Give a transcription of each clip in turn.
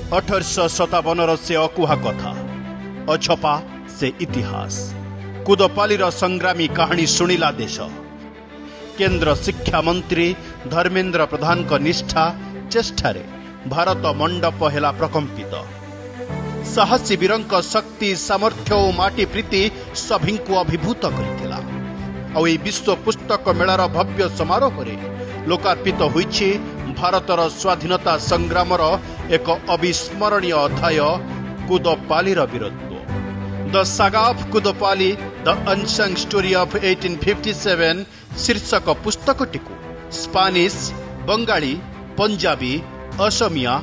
1857ର ସେ ଅକୁହା କଥା, ଅଛପା ସେ ଇତିହାସ, କୁଦପାଲିର ସଂଗ୍ରାମୀ କାହାଣୀ ଶୁଣିଲା ଦେଶ। କେନ୍ଦ୍ର ଶିକ୍ଷାମନ୍ତ୍ରୀ ଧର୍ମେନ୍ଦ୍ର ପ୍ରଧାନଙ୍କ ନିଷ୍ଠା ଚେଷ୍ଟାରେ ଭାରତ ମଣ୍ଡପ ହେଲା ପ୍ରକମ୍ପିତ। ସାହସୀ ବୀରଙ୍କ ଶକ୍ତି, ସାମର୍ଥ୍ୟ ଓ ମାଟି ପ୍ରୀତି ସଭିଙ୍କୁ ଅଭିଭୂତ କରିଥିଲା। ଆଉ ଏହି ବିଶ୍ୱ ପୁସ୍ତକ ମେଳାର ଭବ୍ୟ ସମାରୋହରେ ଲୋକାର୍ପିତ ହୋଇଛି ଭାରତର ସ୍ୱାଧୀନତା ସଂଗ୍ରାମର ଏକ ଅବିସ୍ମରଣୀୟ ଅଧ୍ୟାୟ, କୁଦପାଲିର ବୀରତ୍ୱ। The Saga of Kudopali, The Unsung Story of 1857 ଶୀର୍ଷକ ପୁସ୍ତକଟିକୁ ସ୍ପାନିଶ, ବଙ୍ଗାଳୀ, ପଞ୍ଜାବୀ, ଅସମିଆ,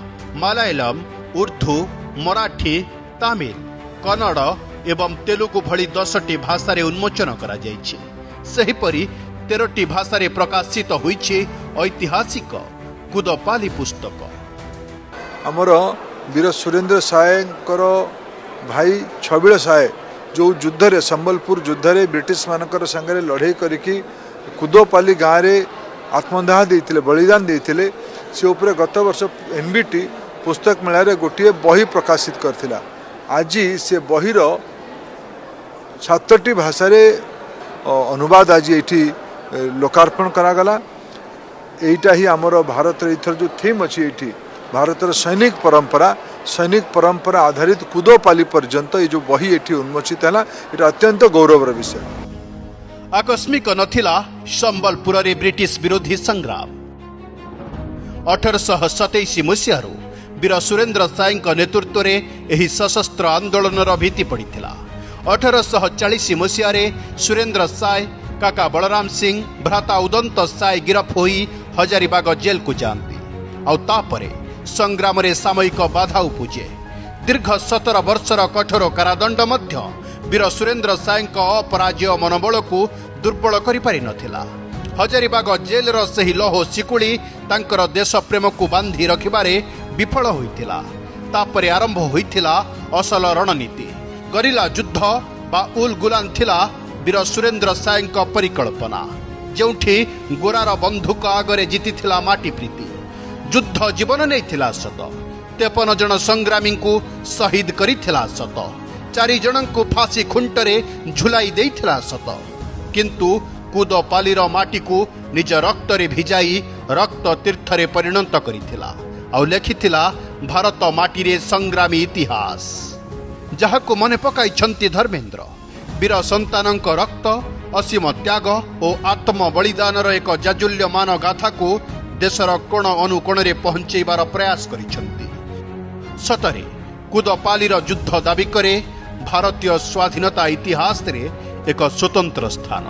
ମାଲାୟାଲମ, ଉର୍ଦ୍ଦୁ, ମରାଠୀ, ତାମିଲ, କନ୍ନଡ଼ ଏବଂ ତେଲୁଗୁ ଭଳି 10ଟି ଭାଷାରେ ଉନ୍ମୋଚନ କରାଯାଇଛି। ସେହିପରି 13ଟି ଭାଷାରେ ପ୍ରକାଶିତ ହୋଇଛି ଐତିହାସିକ କୁଦପାଲି ପୁସ୍ତକ। ଆମର ବୀର ସୁରେନ୍ଦ୍ର ସାଏଙ୍କର ଭାଇ ଛବିଳ ସାଏ ଯେଉଁ ଯୁଦ୍ଧରେ, ସମ୍ବଲପୁର ଯୁଦ୍ଧରେ ବ୍ରିଟିଶମାନଙ୍କର ସାଙ୍ଗରେ ଲଢ଼େଇ କରିକି କୁଦୋପାଲି ଗାଁରେ ଆତ୍ମଦାହ ଦେଇଥିଲେ, ବଳିଦାନ ଦେଇଥିଲେ, ସେ ଉପରେ ଗତ ବର୍ଷ ଏନ୍ବିଟି ପୁସ୍ତକ ମେଳାରେ ଗୋଟିଏ ବହି ପ୍ରକାଶିତ କରିଥିଲା। ଆଜି ସେ ବହିର 7ଟି ଭାଷାରେ ଅନୁବାଦ ଆଜି ଏଇଠି ଲୋକାର୍ପଣ କରାଗଲା। ଏଇଟା ହିଁ ଆମର ଭାରତର ଏଇଥର ଯେଉଁ ଥିମ୍ ଅଛି ଏଇଠି, ଭାରତର ସୈନିକ ପରମ୍ପରା, ସୈନିକ ପରମ୍ପରା ଆଧାରିତ କୁଦୋପାଲି ପର୍ଯ୍ୟନ୍ତ ଏଇ ଯେଉଁ ବହି ଏଠି ଉନ୍ମୋଚିତ ହେଲା, ଏଇଟା ଅତ୍ୟନ୍ତ ଗୌରବର ବିଷୟ। ଆକସ୍ମିକ ନଥିଲା ସମ୍ବଲପୁରରେ ବ୍ରିଟିଶ ବିରୋଧୀ ସଂଗ୍ରାମ। 1827 ମସିହାରୁ ବୀର ସୁରେନ୍ଦ୍ର ସାଏଙ୍କ ନେତୃତ୍ୱରେ ଏହି ସଶସ୍ତ୍ର ଆନ୍ଦୋଳନର ଭିତ୍ତି ପଡ଼ିଥିଲା। 1840 ମସିହାରେ ସୁରେନ୍ଦ୍ର ସାଏ, କାକା ବଳରାମ ସିଂ, ଭ୍ରାତା ଉଦନ୍ତ ସାଏ ଗିରଫ ହୋଇ ହଜାରିବାଗ ଜେଲକୁ ଯାଆନ୍ତି। ଆଉ ତାପରେ ସଂଗ୍ରାମରେ ସାମୟିକ ବାଧା ଉପୁଜେ। ଦୀର୍ଘ 17 ବର୍ଷର କଠୋର କାରାଦଣ୍ଡ ମଧ୍ୟ ବୀର ସୁରେନ୍ଦ୍ର ସାଏଙ୍କ ଅପରାଜେୟ ମନୋବଳକୁ ଦୁର୍ବଳ କରିପାରିନଥିଲା। ହଜାରିବାଗ ଜେଲର ସେହି ଲୌହ ଶିକୁଳି ତାଙ୍କର ଦେଶପ୍ରେମକୁ ବାନ୍ଧି ରଖିବାରେ ବିଫଳ ହୋଇଥିଲା। ତାପରେ ଆରମ୍ଭ ହୋଇଥିଲା ଅସଲ ରଣନୀତି। ଗରିଲା ଯୁଦ୍ଧ ବା ଉଲ୍ ଗୁଲାନ ଥିଲା ବୀର ସୁରେନ୍ଦ୍ର ସାଏଙ୍କ ପରିକଳ୍ପନା, ଯେଉଁଠି ଗୋରାର ବନ୍ଧୁକ ଆଗରେ ଜିତିଥିଲା ମାଟି ପ୍ରୀତି। ଯୁଦ୍ଧ ଜୀବନ ନେଇଥିଲା ସତ, 53 ଜଣ ସଂଗ୍ରାମୀଙ୍କୁ ଶହୀଦ କରିଥିଲା ସତ, ଚାରି ଜଣଙ୍କୁ ଫାଶୀ ଖୁଣ୍ଟରେ ଝୁଲାଇ ଦେଇଥିଲା ସତ, କିନ୍ତୁ କୁଦପାଲିର ମାଟିକୁ ନିଜ ରକ୍ତରେ ଭିଜାଇ ରକ୍ତ ତୀର୍ଥରେ ପରିଣତ କରିଥିଲା ଆଉ ଲେଖିଥିଲା ଭାରତ ମାଟିରେ ସଂଗ୍ରାମୀ ଇତିହାସ, ଯାହାକୁ ମନେ ପକାଇଛନ୍ତି ଧର୍ମେନ୍ଦ୍ର। ବୀର ସନ୍ତାନଙ୍କ ରକ୍ତ, ଅସୀମ ତ୍ୟାଗ ଓ ଆତ୍ମ ବଳିଦାନର ଏକ ଜାଜୁଲ୍ୟମାନ ଗାଥାକୁ ଦେଶର କୋଣ ଅନୁକୋଣରେ ପହଞ୍ଚେଇବାର ପ୍ରୟାସ କରିଛନ୍ତି। ସତରେ କୁଦପାଲିର ଯୁଦ୍ଧ ଦାବି କରେ ଭାରତୀୟ ସ୍ୱାଧୀନତା ଇତିହାସରେ ଏକ ସ୍ୱତନ୍ତ୍ର ସ୍ଥାନ।